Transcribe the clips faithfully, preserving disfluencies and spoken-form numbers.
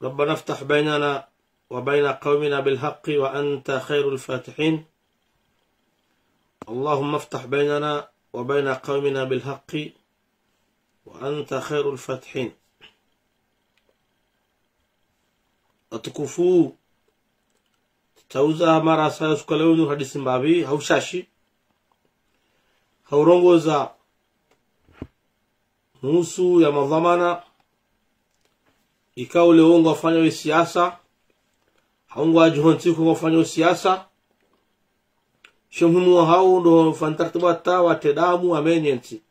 ربنا افتح بيننا وبين قومنا بالحق وأنت خير الفاتحين. اللهم افتح بيننا وبين قومنا بالحق وأنت خير الفاتحين. Watukufu, tsauza mara saya suka leo nu hadisi mbapvi, ha ushashi, ha urongoza muhusu ya madhwamana, ikao leo ngwafanyao siasa, hau ngwadjuho ntsi ko ngwafanyao siasa, sho muhimu wahao ndo fanya taratibu hata watre damu wamenye ntsi.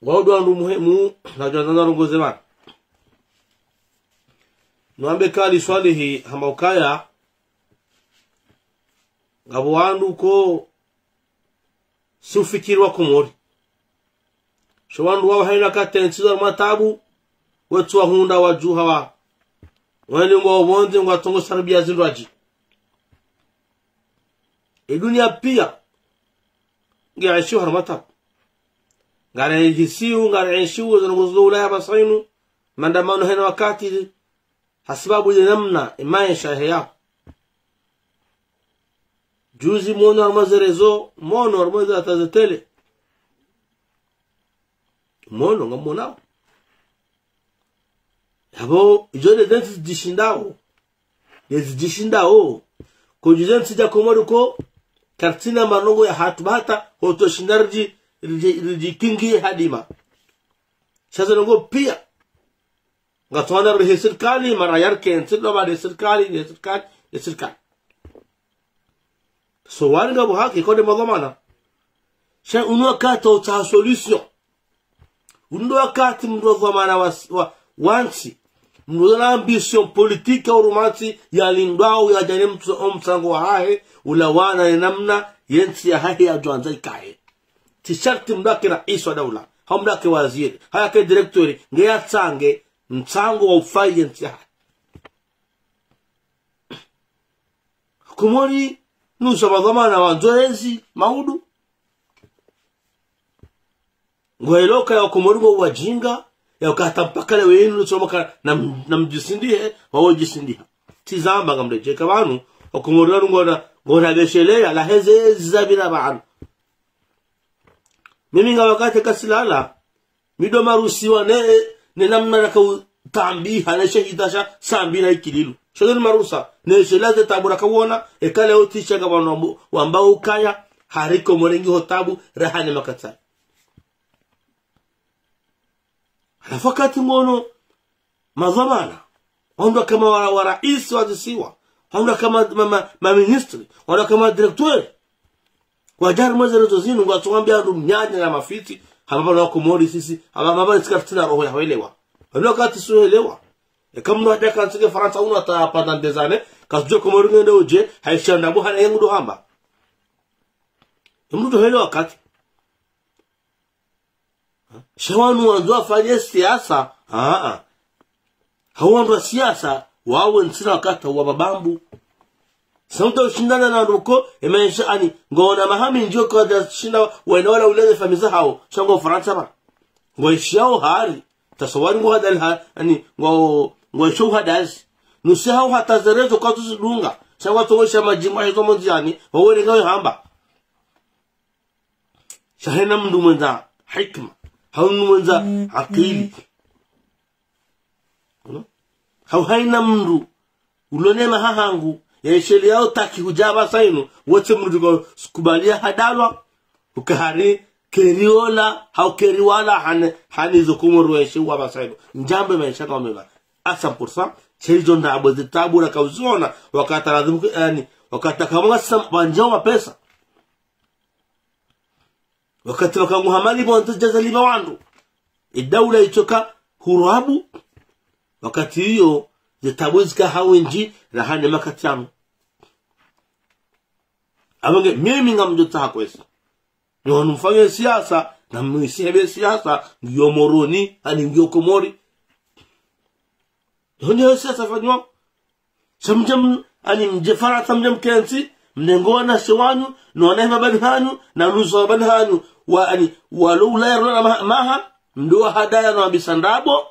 Wao ndo wandru muhimu, nadjo anza narongoze pvanu. Nwambe kali swalihi hamba ukaya, ngapvo wandru ko si ufikiri wa Komori. Sho wandru wao haina wakati ntsi za matabu, wetsu wahundra wadjuha wa. Wene ngwao pvondze ngwatsongo saribia zindru adji. E dunia pia ngiyaishiwo harumwa tabu. Ngarihisiwo, ngarihisiwo, zinu nguzo Ulaya pvasa inu, mandamano haina wakati, hasibabu ile namna, e maesha yahe. Juzi mwono harumwa ze réseaux, mwono harumwa ze hata ze télé. Mwono, ngamonao. Yapvo, idjo nde zentsi zidjishindao. Nde zidjishindao. Ko dju zentsi za Komori ko, kartsina marongo ya hatru bata, hotso shinda ridji, ridji, ridjikingiye hadima. Sha ze ndrongoo pia. Ngatsuwana rihe sirikali, mara yarike ntsi, ndo mara sirikali, ne sirikali, ne sirikali. So, wari ngapvo haki, ko nde madhwamana. Sha unu wakati wa utsaha solution. Unu ndo wakati mndru wa dhwamana wa, wa, wa ntsi. Mndru wa ambition politique ya urumantsi ya lindwao ya djane mtso-, omtsango wahahe, ulawana ne namna, ye ntsi yahahe yadjwandza ikaye. Tsi sharti mndru yake raisi wa daula, hau mndru yake waziri, hau yake directeur, nge yatsange mtsango wa ufayi ye ntsi yahahe. Komori, nusu wa madhwamana wandzo ezi, maudu. Ngwelewo ukaya Wakomori ngwao wajinga, ya ukaya hata mpaka leo yinu, nusu wa maka, na m-, na mdjisindihe, wawo djisindiha. Tsi zamba ngamredjeka pvanu, Wakomori wanu ngona, ngona besheleya, laheze ezi zapvira pvanu. Mimi nga wakati kasilala, mi ndo marusiwa ne, ne namna raka utambiha, ne shehida sha Sambi na Ikililu. Sho ndo ni marusa, ne shela ze tabu raka wona, eka leo tsi sha nga pvanu wambu-, wambao ukaya, hari Komori ngiho tabu, raha ne makatsa. Halafu wakati ngono, madhwamana, wandru kama wa, wa raisi wa zisiwa, wandru kama ma, ma, ma ministre, wandru kama directeur. Wadja harumwa ze réseaux zinu, ngwatsuwambia wandru mnyanya na mafitsi, hamba pvanu Wakomori sisi, hamba, hamba pvanu tsi kartsina roho ya hwelewa. Wale wakati tsi hwelewa. Eka mndru hadja kantsike Farantsa unu hata pendant des années, katsudjuwa Komori ngende udje, haisha ndapvo hana ye ngudo hamba. Mndru tso hwelewa wakati. Sha wanu wandzo wafanye siasa, aa. Hau wandru wa siasa, wawe ntsina wakati wa babambu. Sa mndru ushindana na wandru ko, e maesha ani, ngona maha mindji ko wadjashinda, wena wala uleze famiyi zahao, sha ngo Farantsa pvanu. Ngwaishiyao hari, tasawari ngo hadali ha, ani, ngo, ngwaishiyao hadazi. Nusu hao hata ze réseaux kwatsuzidunga, sha ngwatsongo isha madjimbo, ahizo mondziani, wawe renga we hamba. Sha haina mndru mwendza hikima, hau mndru mwendza akili. Uno? Hau haina mndru, ulo ne maha hangu, ya isheleya utaki hudja pvasa inu, wontsi mndru ko sikubalia hadalwa, uka hari, keriona, hau keriwala, hani, hani zo Komori wa ishe wa pvasa inu. Ndjambe maesha ka wameba. À cent pour cent, sha izo ndrabo ze tabu raka uziona, wakati lazimu ke, yani, wakati kamwa sa, pvandjao mapesa. Wakati wakanguha mali pvondze djaza liba wandru. E daula itsoka hurwabu. Wakati iyo, ze tabu zika ha wendji, raha ne makati yanu. Apvo nge, mimi ngamdjo tsaha kwezi. Ni wanu mfanye siasa, na mwisi hebe siasa, ngiyo Moroni, ani ngiyo Komori. Honyo siasa fanyo. Sha mdje m-, ani mdje Farantsa mdje mkentsi, mnengo wanashe wanyu, no wana hima pvanu hanyu, na nusu wa pvanu hanyu, wa ani, walo Ulaya rona maha, maha, mdo wahadaya no wambisa ndrabo,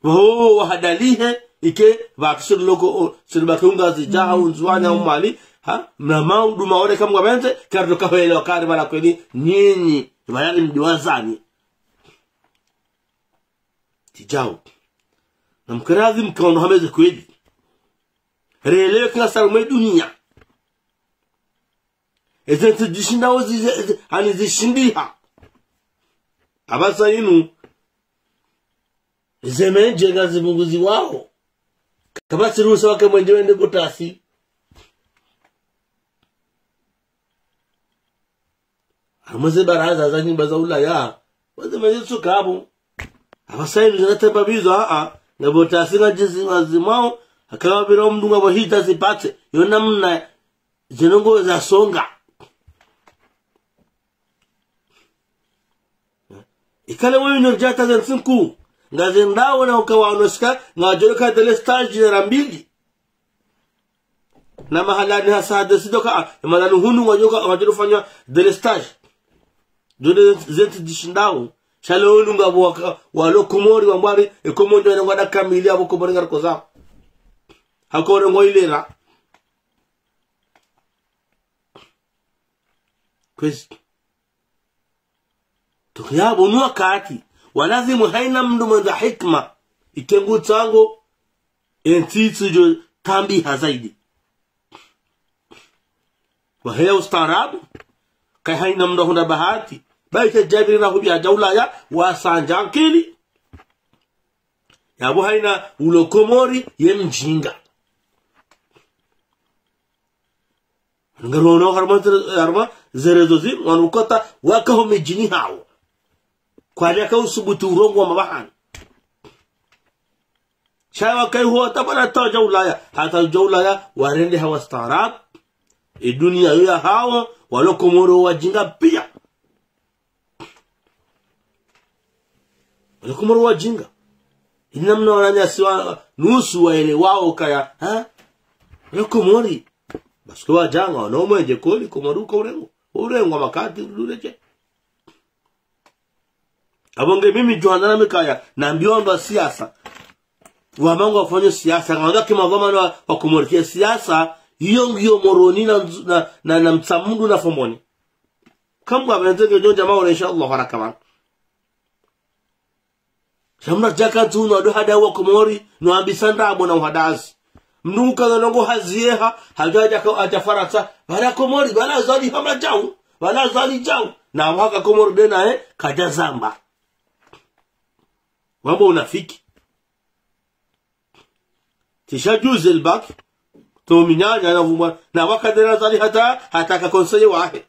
Pvaho wahadalihe, ike, pvatsu siri loko, o, siri baki Ungazidja, hau Ndzuwani, hau Mwali, ha? Mna maudu maore kamwe pvendze, kardo kahwele wakari pvala kweli, nyinyi, pvayari mdiwazani. Tsi djau. Na mkarazi mkaono hameze kweli. Relewe kina sarumwe dunia. Eze ntsi zishindao zi-, zi-, zi-, ani zishindiha. Apvasa inu. Ze mwenje ngazipvunguziwao. Kapvatsi ruhusa wake mwenje wende Botasi. Harumwa ze baraza za nyumba za Ulaya. Waze mwenje tsuka apvo. Apvasa inu zina temba bizo, a, a. Nga Botasi nga djizi nga zimwao. Haka pvira mndru nga pvo hita zipatse. Yo namna ze ndrongoo zasonga. Ikale wewe nyo ridjata ze ntsihu. Ngazendao na uka wano sika, ngwadjo ka délestage mara mbili. Na mahalani hasa décidé ka, ah, mahalani hunu ngwadjo ka, ngwadjo fanya délestage. Djo de ze ntsi zishindao. Sha leo unu ngapvo waka, walo Komori wambwari, e Komori ndo ngwada kamili apvo Komori ngarikoza. Hakore ngo ilera. Kwezi. Tukiya pvo nu wakati, walazimu haina mndru mwendza hikima, ike ngu tsango, e ntsi itsidjo tambiha zaidi. Waheya ustaarabu, kayi haina mndru ahundra bahati, bayi sha djabiri na hupvi adja Ulaya, wasandja akili. Yapvo haina ulo Komori, ye mdjinga. Ngarono harumwa zere-, harumwa zerezo zi, wanu kota waka ho midjini hawo. Kwali aka usubuti urongowa mapvahanu. Sha waka iho hata pvala hata wadja Ulaya. Hata wadja Ulaya, warende hawa ustaarabu. E dunia yo yahawo, walo Komori wadjinga pia. Wale Komori wadjinga. Ina mna wananyasi wa nusu waelewao kaya, ha? Wale Komori. Parce que wadjanga, wana omwenje kweli, Komori uka urengwa. Urengwa makati, udureje. Apvo nge mimi djuhana na mikaya, nambiwa mba siasa. Wamba ngwafanya siasa, ngwamba kima dhwamana wa, wa Komori ke siasa, iyo ngiyo Moroni na, na, na, na Mtsamdu na Fomboni. Kamwe pvendze nge djo ndja maore, insha Allah, haraka pvanu. Sha mna djaka ntsu unu ado hada wa Komori, no ambisa ndrabo na uhadazi. Mndru uka na ndrongoo haziyeha, hadja hadja ka-, hadja Farantsa, pvala Komori, pvala Azali hama djau, pvala Azali djau. Na waka Komori de naye, kadja zamba. Wamba unafiki. Tsi sha juzi le bac, to minyanya na vumwa, na waka de na Azali hata, hata ka conseiller wahe.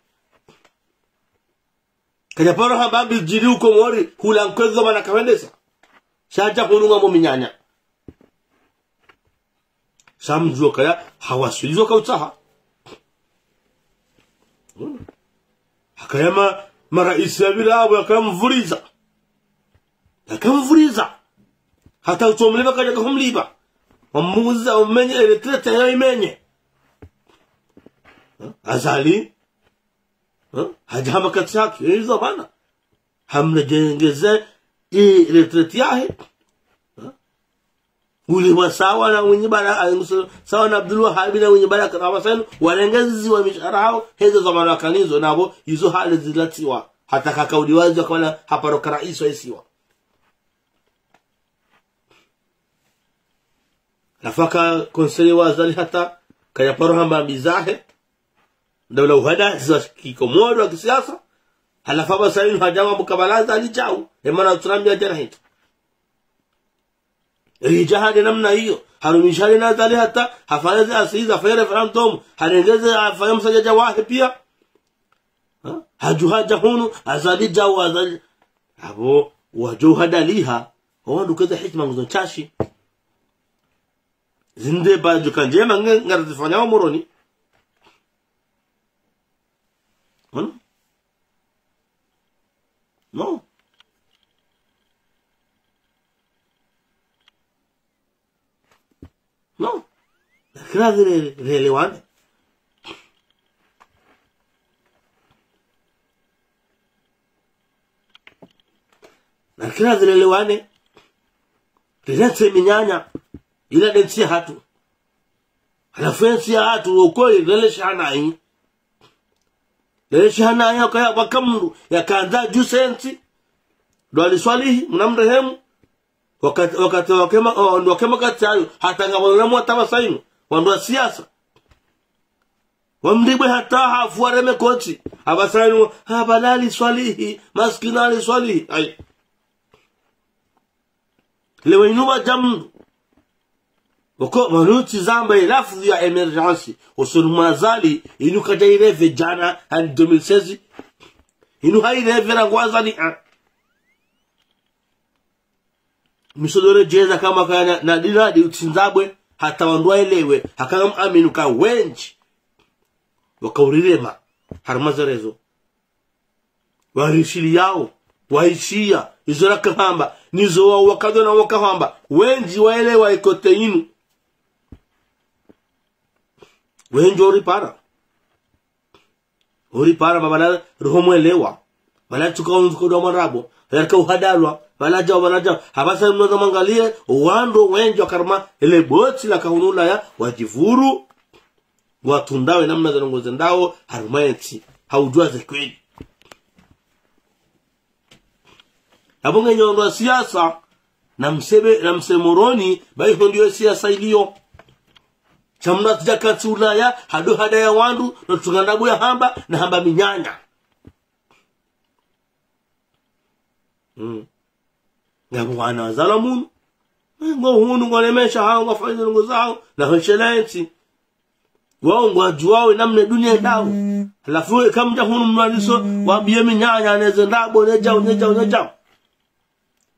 Kadja paro hamba mbi djiri uko Komori, hula nkwezo mana kawendesa. Sha hadja hunu ngambo minyanya. Sha mdjuwa kaya, hawaswili zo kautsaha. Hakaya ma, maraisi ya pvila apvo yakamvuriza. Yakamvuriza. Hata utso mliva kadja kahumliva. Wamuza, wamenye, e retraite ya imenye. Ha? Azali. Ha? Hadja hamba katsi haki, e izo pvanu. Hamna djengeze, e retraite yahe. Ha? Ulipvwa sawa na Mwinyi Baraka, a, nguso-, sawa na Abdul Wahab na Mwinyi Baraka, na wasanu, walengeziwa mishahara hawo, hezo za mara kanizo, napvo, izo hale zilatsiwa. Hata kakaudiwazi wa kamana haparo ka raisi wa isiwa. Halafu aka conseiller wa Azali hata, kaya paro hamba mbi zahe, ndaula uhadazi wa kikomori wa kisiasa, halafu apvasa inu hadja wa mukabala Azali djau, emana tsunami ya djana hita. Ridja hale namna iyo, harumisha hale na Azali hata, hafanya ze assises, hafanya référendum, halengeze, hafanya msadjadja wahe pia. Ha? Hadju hadja hunu, Azali djau, Azali. Apvo, wadjo uhadaliha, owandru keza hikima nguzo ntsashi. Zinde ba djuka ndjema nge-, ngarizifanya wa Moroni. Ono? No. No. Narikiri re-, relewane. Narikiri relewane. Rirentsi minyanya, ila nde ntsi yahatru. Halafu entsi yahatru, uko ilele shahanayi. Lele shahanayi, ukaya pvwaka mndru yakandza yadjuse entsi. Ndo Ali Swalihi, Mngu namrehemu. Wakati, wakati wakema, o, ndo wakema wakati hayo, hata ngapvo ulamu wa tamasha inu, wandru wa siasa. Wamdribwe hata hafu wareme kotsi. Apvasa inu, ha, pvala Ali Swalihi, maskini Ali Swalihi. Ayi. Leo inu pvwadja mndru. Oko, pvanu tsi zamba ye lafudhi ya émergence. Osoni mwa Azali, inu kadja ireve djana, hani deux mille seize. Inu hayireve rangu Azali, ha. Misodore djeza hama kaya na, na dinadi utsindzabwe, hata wandru waelewe, haka ngam amini uka wendji waka urirema, harumwa ze réseaux. Warishiliyao, waishiya, izo rakahamba, nizo wa, wakadona wakahamba, wendji waelewa ye côté inu. Wendji uripara. Uripara, ma pvala roho mwelewa. Pvala tsuka unzuko ndo mwandrabo. Pvala rika uhadalwa. Pvala djao, pvala djao. Apvasa mnodza mwangaliye, wandru wendji wakaruma, ele botsi la kahunu Ulaya, wadjivuru, ngwatsundawo ye namna ze ndrongoo zendao, harumwa entsi. Haudjuwa ze kweli. Apvo nge nyi wandru wa siasa, namsebe, namse Moroni, ba iho ndiyo siasa iliyo. Sha mndru atsidja katsi Ulaya, hado hadaya wandru, no tsunga ndrabo yahamba, na hamba minyanya. Mm. Ngapvo wana wazalwa munu. Ngo hunu, ngolemesha hawo, ngwafanya ndrongoo zawo, na hweshela entsi. Wao ngwadjuwao ye namna dunia yendao. Halafu eka mdja hunu mnwaliso, wabiye minyanya, ne ze ndrabo, ne djao, ne djao, ne djao.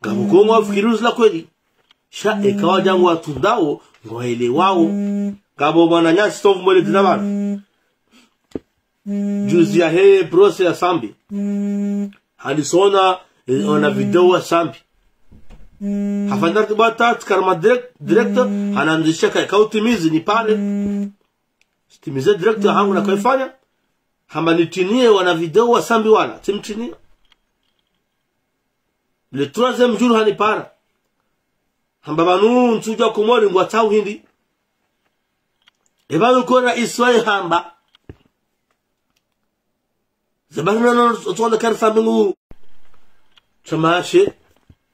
Ngapvo ko ngwafikiri zila kweli. Sha eka wadja ngwatsundao, ngwaelewao. Ngapvo mwananyasi tsovu mwele dzina pvanu. Juzi yahe procès ya Sambi. Handisa ona, eh, ona video wa Sambi. Hafanya ratiba tatu karma direct, directeur, hanandzisha ka, ka utimizi nipare. Sitimize directeur hangu na kaifanya. Hamba nitriniye wana video wa Sambi wala, tsimtriniya. Le troisième jour hanipara. Hamba pvanu ntsudjuwa Komori ngwatsao hindri. E pvanu ko raisi waye hamba. Ze pvanu nono otsonda kari Sambi ngu. Shamashe,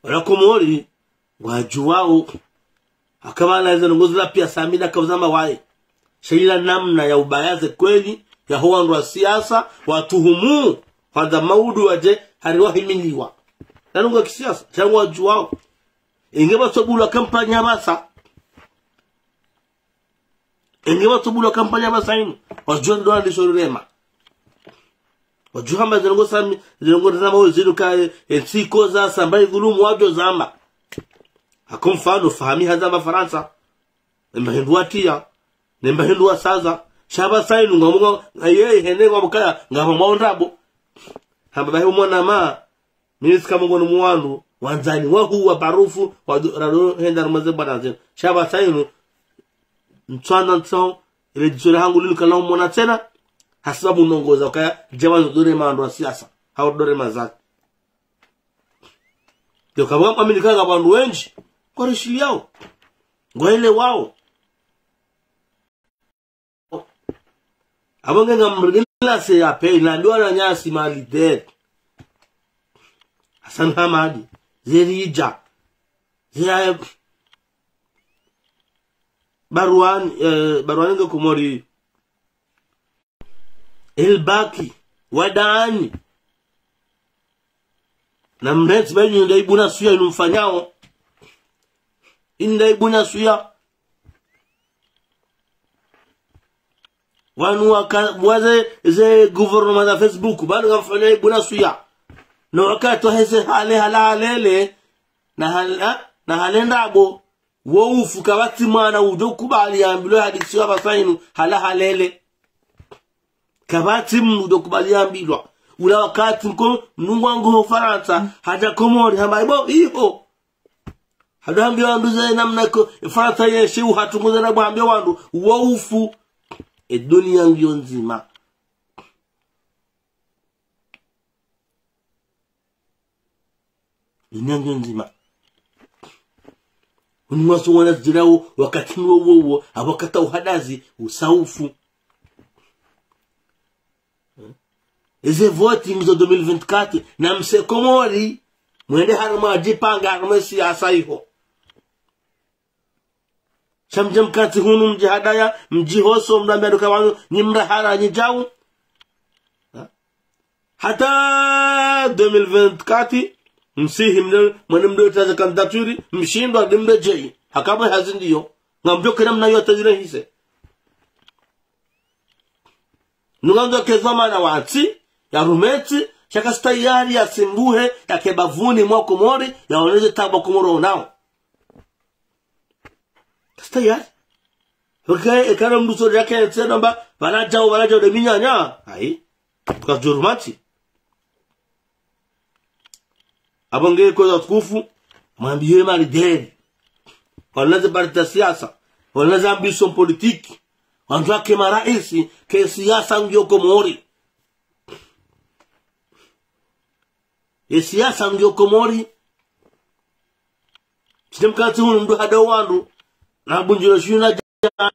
wala Komori, ngwadjuwao. Haka pvala ze ndrongoo zila piya Sambi na kauzamba waye. Sha ila namna ya ubaya ze kweli, yaho wandru wa siasa, watuhumu, hwandza maudu wadje, hari wahimiliwa. Na ndrongoo ya kisiasa, sha ngwadjuwao. Inge pvatsobulwa kampanya pvasa. Inge pvatsobulwa kampanya pvasa inu. Wadjuwa ndo wandisa urirema. Wadjuwa hamba ze ndrongoo Sambi, ze ndrongoo zamba waziri ka, eh, entsi ikoza Sambi idhulumu wadjo zamba. Hako mfano, Fahmi hazamba Farantsa. Nemba hindru watiya. Nemba hindru wasaza. Sha pvasa inu ngamunga, aye, hene ngamukaya, ngapvo mwaondrabo. Hamba bahi mwana ma, mi nitsi kamwe ngoni mwa wandru, wandzani wahu wa barufu, wa do, rado henda harumwa ze bwana zinu. Sha pvasa inu, ntswana ntso, ile djitso la hangu linu kala umwona tsena, hasibabu nongoza ukaya, djawa ndo rema wandru wa siasa, hau ndo rema zake. Yo kapvwa amini kanga wandru wendji, ngwarishiliyao, ngwaelewao. Apvo nge ngamrelase ya pe, inambiwa na nyasi ma leader. Hassan Hamadi, Zeridja, Ze-, Barwani, eh, Barwani nge Komori. Elbaki, Wadani. Namrentsi ba inu nda ibuna suya inu mfanyao. Inu nda ibuna suya. Wanu waka, waze, ze gouvernement za Facebook, pvanu ngamfanya ibuna suya. No wakati waheze hale, hala halele, na hal-, ha? Na hale ndrabo. Wo ufu kapvatsi mwana udjo kubali yambilwa hadisi ya pvasa inu, hala halele. Kapvatsi mndru udjo kubali yambilwa. Ula wakati nko, mnungu wangu ho Farantsa, hadja Komori, hamba ibo, iho. Hado hambiya wandru ze namna ko, e Farantsa yeshe uhatunguza na bwambiya wandru, wo ufu. E dunia ngiyo ndzima. Dunia ngiyo ndzima. Mwaso wana zidjirao wakati nuwo uwo uwo, apvo wakati uhadazi, usaufu. Eze voti ngizo deux mille vingt-quatre, na mse Komori, mwende harumwa djipanga harumwa siasa iho. Sha mdje mkantsi hunu mdjihadaya, mdjihoso, mdambe aduka wanu, nyi mrahara, nyi djau. Ha? Hata deux mille vingt-quatre, msihi mne, mwene mdo itaza candidature, mshindwa, ndimbe djeyi. Hakapvo hazi ndiyo. Ngamdjo kena mna yo tazire hise. Nunga ndo ke dhwamana wa ntsi, ya rume ntsi, sha kasi tayari ya simbuhe, ya ke bavuni mwa Komori, ya oneze taabu Komori wonao. Kasi tayari. Pvwaka, eka no mdru sori yake ntsi, namba, pvana djau, pvana djau nde minyanya. Ayi. Tukazidjo ruma ntsi. Apvo nge kweza tukufu, mwambiye malideri. Walina ze parti za siasa, walina ze ambition politique. Wandru wake maraisi, ke siasa ngiyo Komori. Ye siasa ngiyo Komori. Tsi nde mkantsi hunu mdru hada wandru, na bundjiro shina dja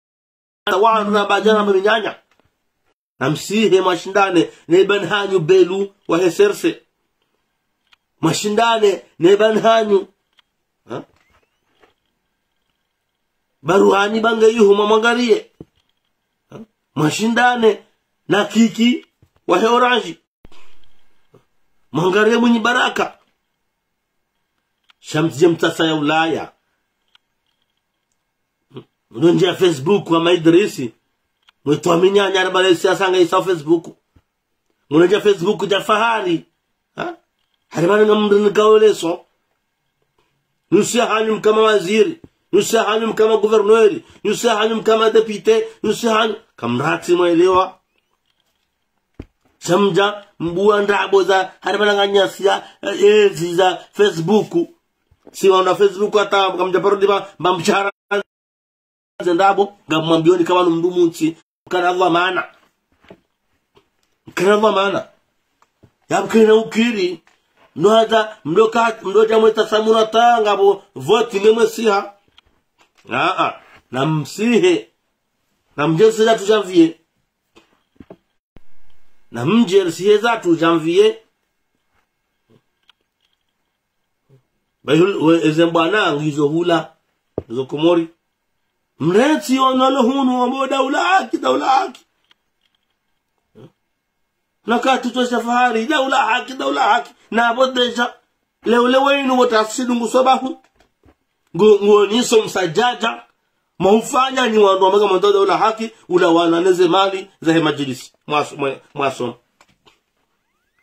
wandru na badjana maminyanya. Na msihe mwashindane ne bani hanyu Belu wa H C R C. Mwashindane ne bani hanyu. Ha? Baruhani bange yuhu mwamwangariye. Ha? Mwashindane na Kiki wa he Orange. Mwangariye Mwinyi Baraka. Sha mtsidje mtsasa ya Ulaya. Mdondje ya Facebook wa Maidrisi. Mwetwa minyanya arabale siasa nga isa Facebook. Mdondje ya Facebook dja Fahari. Ha? Haribale nga mdru nikaoleso. Nusu ya hanyu mkama waziri. Nusu ya hanyu mkama gouverneur. Nusu ya hanyu mkama député. Nusu ya hanyu kamratsi mwelewa. Sha mdja mbuwa ndrabo za, hari mana nganyasi ya, eh, ezi za Facebook. Si wana Facebook hata, kamdja parodi ba, ba mshahara ze ndrabo, ngamwambiyoni kama no mdru muntsi, mkana dhwamana. Mkana dhwamana. Ya mkana ukiri, no hata, mdru ka, mdru dja mweta samura tanga bo, voti nge mwesiha. Aa, na msihe, na mdje msihe tu janvier. Na mdje risihe zatru janvier. Bayi hul-, we, eze mbwana ngizo hula, ngizo Komori. Mrentsi ono lo hunu wambo daula haki, daula haki. Na katu to sha Fahari, daula haki, daula haki. Na apvo déjà, leo leo inu wota sidungu swabahu. Ngo, ngo niso msadjadja. Mwaufanya nyi wandru wambaga mwandza daula haki, ula wana neze mali, za he madjilisi. Mwaso-, mwe-, mwaso.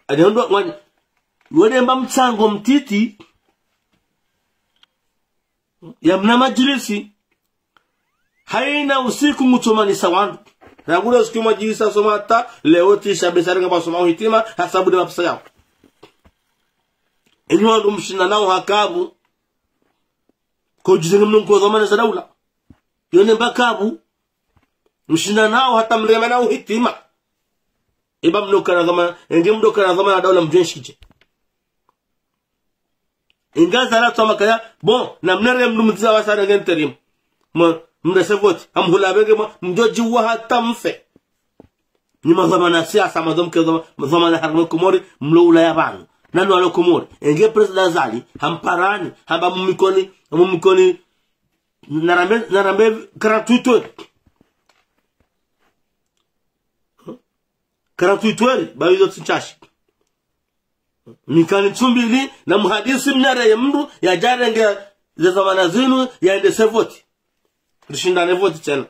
Adi wandru wani, wone mba mtsango mtiti, ya mna madjilisi, haina usiku ngutsomanisa wandru. Rangu le usiku madjilisi asoma hata, leo tsi sha besari ngapvasoma uhitima, hasabu nde mapesa yao. Enyi wandru mshinda nao hakabu, kodjizenge mno nko dhwamana za daula. Yone mba kabu, mshinda nao hata mrema nao hitima. Eba mno kana dhwamana, enge mno kana dhwamana daula mdjwenshi dje. Inga zara twa makaya, bon, na mnere mdru mdziza wa sare nge nterimu. Mwa, mdese voti, amhula benge mwa, mdjo djiwa hata mfe. Nyi madhwamana siasa, madhwamke dhwama-, madhwamana harumwa Komori, mlo Ulaya pvanu. Nanu walo Komori, enge président Azali, hamparani, hamba mumikoni, mumikoni, narambe, narambe quarante-huit heures. Quarante-huit heures, ba izo tsi ntsashi. Mikani tsumbili, na muhadisi mnareye mdru, yadjarenge ze dhwamana zinu, yaendese voti. Rishindane voti tsena.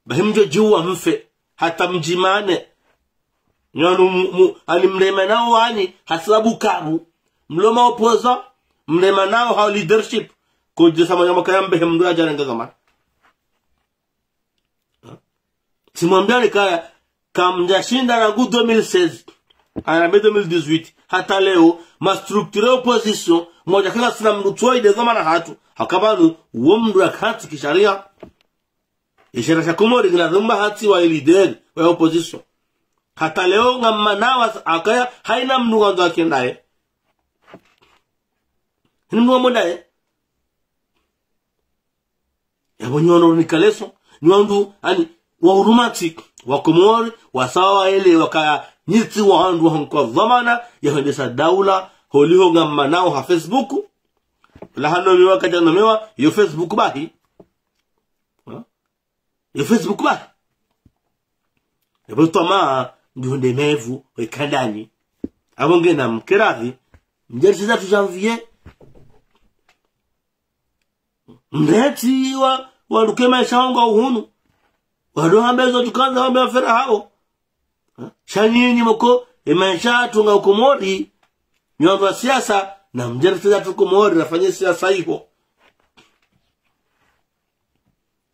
Bahi mdjo djiwa mfe, hata mdjimane. Nyanu mu-, mu-, ani mrema nao wani, hasabu kabu. Mlo ma opposant, mrema nao ha leadership. Kodjesa manya makaya mbehe mdru yadjarenge dhwamana. Tsimwambiyani kaya, kamdjashinda rangu deux mille seize, arambe deux mille dix-huit. Hata leo, ma structure opposition, mwadja kala sina mdru tsoyi nde dhwamana hatru. Haka pvanu, wo mdru ya kantsi kisharia. Isharia sha Komori, ngina dhwamba hatsi wa leader, wa opposition. Hata leo, ngamanawa, akaya, haina mdru ngwandzo akendaye. Haina mdru ngwandzo akendaye. Wonyi wanu ni kaleso, ni wandru, ani, wa huruma ntsi, wa Komori, wasawa waelewa ka nyitsi wandru wa hunkwa dhwamana ya hwendesa daula, holiho ngammanao ha Facebook, la hanomewa kadjanomewa, yo Facebook bahi. Ha? Yo Facebook bahi. Ebo twamaa, ndihunde mevu, wekandani. Abo ngena mkeradhi, mdjeri seza tu janvier. Mreti wa, wa luke maesha wanga uhunu. Wado hambe zo tukandza wambe wafera hao. Ha? Sha nyinyi moko, e maesha yatunga ukomori. Nyi wandru wa siasa, na mdjeri seza tu Komori, rafanye siasa iho.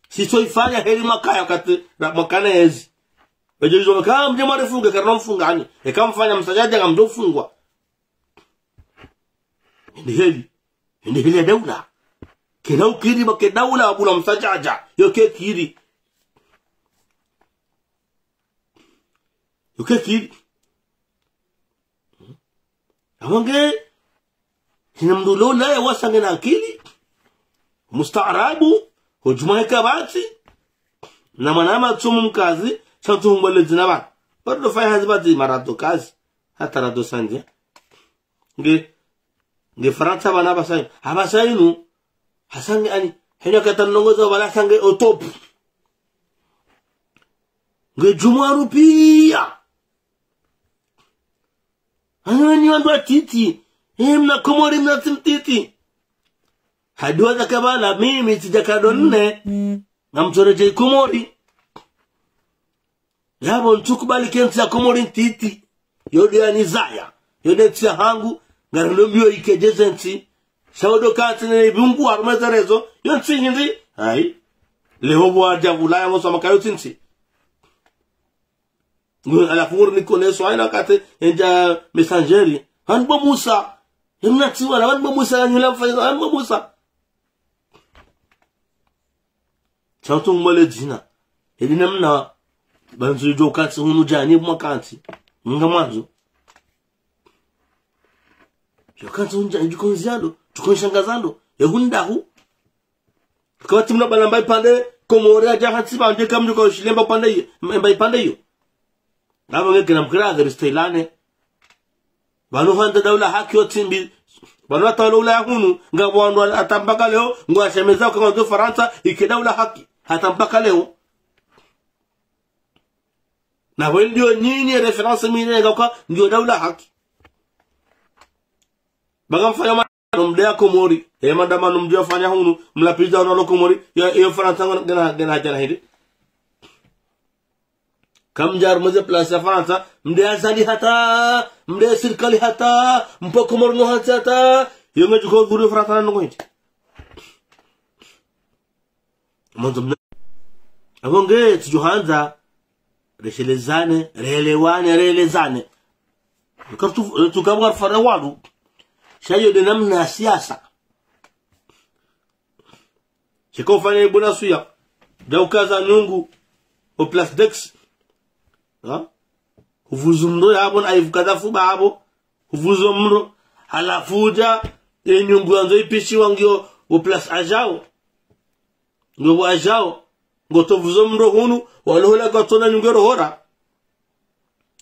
Sitso ifanya heli mwakaya wakati, ra-, mwakana yezi. Wedjo izo maka, mdje mwari funge, karina mfungani. Eka mfanya msadjadja, ngamdjo fungwa. Ende heli. Ende heli ya daula. Kena ukiri ba ke daula wabula msadjadja. Yo ke kiri. Yo ke kiri. Awange, hina mndru lo naye wasa ngena akili. Mustaarabu, hudjuma heka batsi. Na mwana matsumu mkazi, sha ntsu humbwele dzina bana. Bado fanya hazi batsi marato kazi. Hata rato sanje. Nge, nge Farantsa bana abasayinu. Abasayinu. Hasange ani. Henya kata nongozo bala sange au top. Nge djumwa rupiya. Ani wenyi wandru watiti. Eh, mna Komori mna tsi mtiti. Haduwa za kabala, mimi tsidja kado nne. Ngamtsoredjei Komori. Yabo ntsukubali ke ntsi ya Komori ntiti. Yo de yanizaya. Yo de ntsi ya hangu. Ngari no mbiyo ike djeze ntsi. Sha wodo kantsi ne ibungu harumwa ze rezo. Yo ntsi hindri. Ayi. Leho bwa djavula ya ngoso makayo tsi ntsi. Ngu, halafu nguri nikoneso, haina wakati, endja messengeri. Hanbo Musa. Emna tsiwa, na hanbo Musa, na nyula mfanya, hanbo Musa. Sha ntsu humbwele dzina. Edi namna, banzu idjo kantsi hunu djani, mwa kantsi. Nga mwandzo. Yo kantsi hunu djani, djuko nzialo, djuko nshangazalo. Ye hunda hu. Kawati mna bala mba ipande, Komori adja hantsi ba, ndje kamdjo ka ushilemba pande iyo, mba ipande iyo. Ngabo nge kena mkira agari stailane. Banu handa daula haki yo tsimbi. Banu hata daula ya hunu, ngabo wandru hata mpaka leo, ngwashemeza kwa nzo Farantsa, ike daula haki. Hata mpaka leo. Na bwe ndiyo nyinyi référence mine ngaka, ndiyo daula haki. Banga mfanya ma-, no mde ya Komori. E madama no mde ya fanya hunu, mlapiza wanu walo Komori, ya, ya Farantsa ngena, ngena, ngena hadja na hindri. Kamdja harumwa ze place ya Farantsa, mde ya zali hata, mde ya sirikali hata, mpo Komori no hantsi hata, yo nge djuko guri Farantsa na nongo hindri. Mwandzo mna. Abo nge tsidjo handza, reshelezane, relewane, relezane. Tuka tu-, tuka bwa fara walu. Sha yo de namna ya siasa. Sheka ufanya ibuna suya. Da ukaza nyungu. O place d'ex. Ha? Huvuzu mndro yabo na ivukaza fuba yabo. Huvuzu mndro. Halafu udja, e nyungu yandzo ipishiwa ngiyo o place adjao. Ngiyo bo adjao. Ngo to vuzo mndro hunu, walo hola kwa tsona nyungu ro hora.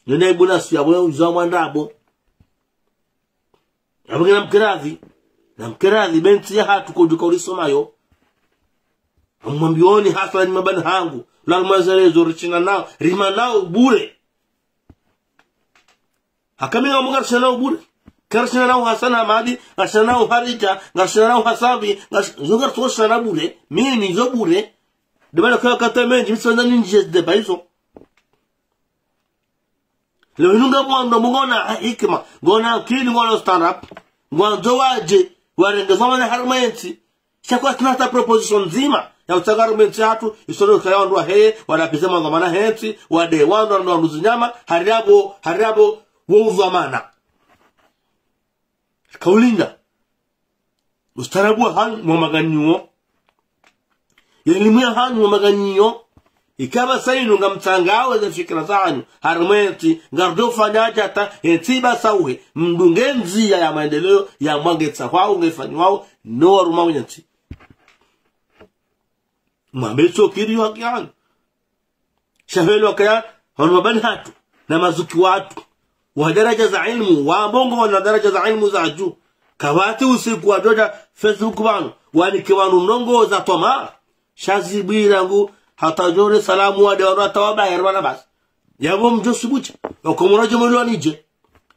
Nina ibuna suya bo uzo mwandrabo. Abo ngena mkeradhi. Na mkeradhi, be ntsi ya hatru kodjuka urisoma yo. Amwambioni hasa ni mabani hangu. La mwaza lezo rishina nao. Rima nao bure. Haka mi ngambo ngarishina nao bure. Karishina nao Hassan Hamadi, ngarishina nao Harija, ngarishina nao Hasabi, ngarish-, zo ngarishina nao bure. Mimi zo bure. De bana kwa kata menji, mi sipvendza ninjie ze débat izo. Leo hinu ngamwando mngona hikima, ngona akili, ngona ustaarabu, ngwandzo wadje, warenge dhwamana harumwa yentsi. Sha kwatsina hata proposition ndzima ya utsanga harumwa yentsi hatru, isoro kaya wandru waheye, wadapize madhwamana hentsi, wade wandru, wandru, wandru zinyama, hari abo, hari abo, wo udhwamana. Kaulinda. Ustaarabu wahanyu mwa maganyiwo. Ye elimu yahanyu mwa maganyiwo. Ikaba sayinu ngamtsangao ze fikira zahanyu. Harumwa yentsi, ngarudjo fanya hadja hata, yentsi ibasauhe. Mdunge ndziya ya maendeleo, ya mwangetsa hwao, ngefanyiwao, no waruma wenyentsi. Mwambe tsokiri yo haki yanu. Sha hwelewa kaya, wanu mabani hatru, na mazuki watru, wa daraja za ilmu, wa mbongo na daraja za ilmu za juu. Kapvatsi usiku wadjodja Facebook pvanu, wanike wanu ndrongoo za twamaa. Sha zibwi rangu, hata djore salamu wade wanu hata wabaye rwana basi. Yapvo mdjo subuti, wakomoro dje mwelwa nidje.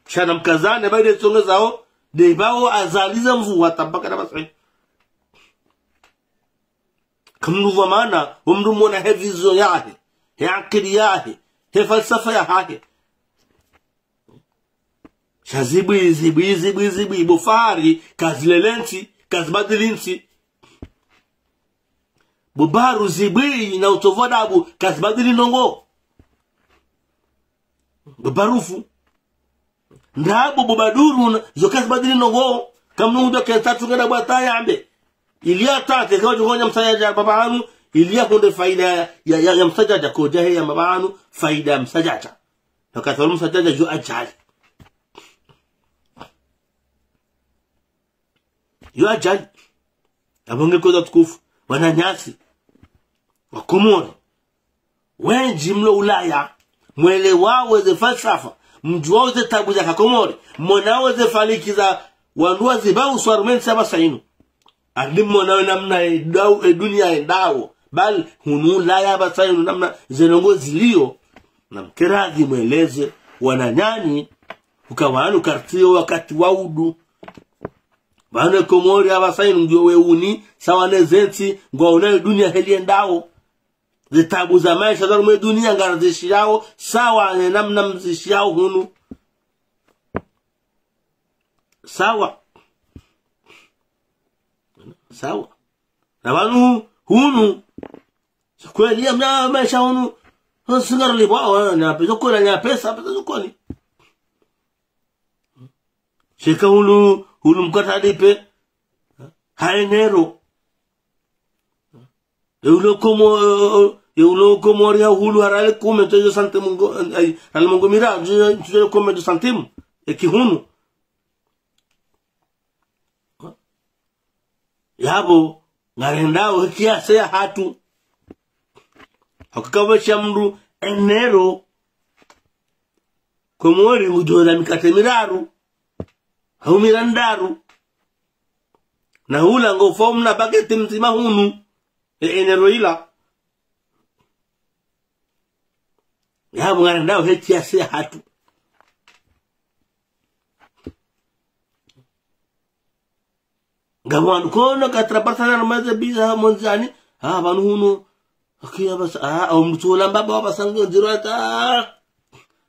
Sha namkazane, bayi de tsonge zawo, de bawo azaliza mvu, watambaka na basi. Kamnu pvwa mana, omndru mwona he vision yahe, he akili yahe, he falsafa yahahe. Sha zibwi, zibwi, zibwi, zibwi, bo fahari, kazilele ntsi, kazibadili ntsi. Bo baru zibwi, na utovu wa adabu, kazibadili ndrongoo. Bo barufu. Ndrabo bo baduru na, zo kazibadili ndrongoo. Kamnu mdru ke tatu ngena bwata yambe. Ili ya tate, kawo djo honya msadjadja baba hanu, ili ya hunde faida ya, ya, ya msadjadja, kodja he ya baba hanu, faida ya msadjadja. Na kathoro msadjadja, yo ajali. Yo ajali. Apvo nge kwezi watukufu, wananyasi, wakomori. Wendji mlo Ulaya, mwelewawo ze falsafa, mdjuwawo ze tabu za kakomori, mwonawo ze faliki za wandru wa zibawu swarumentsi apvasa inu. Adi mwonawo namna edau-, edunia endawo, bali hunu Ulaya apvasa inu namna ze ndrongoo ziliyo, namkeradhi mweleze, wananyanyi, uka wanu kartsi yo wakati wa udu. Pvanu Komori apvasa inu ngiyo weuni, sawa ne zentsi, ngwaonayo dunia heli endawo. Zitabu za maesha za harumwa dunia ngarizishiyawo, sawa ne namna mzishiyawo hunu. Sawa. Sawa. Na pvanu hunu, kweli ya mna maesha hunu, singarolipvwa, wa, na pesa kweli, na pesa, pesa kweli. Sheka hulu, hulu mkata lipve, ha enero. E ulo Komo-, e ulo Komori ya hulu harale kume tojo santimu ngo, ay, harale mengo miraru, tojo, tojo kume tojo santimu. Eki hunu. Yapvo, ngarendao he kiasi ya hatru. Hakukapvo sha mndru enero, Komori ngudjola mikate miraru, hau mirandaru. Na hula ngo fomu na bageti mdzima hunu, e enero ila. Yapvo ngarendao he kiasi ya hatru. Ngapvo wandru kono katrapasana na maze biza mondzani, ah, pvanu hunu. Akiya basa, ah, au mtsu lamba ba basa ndziro hata.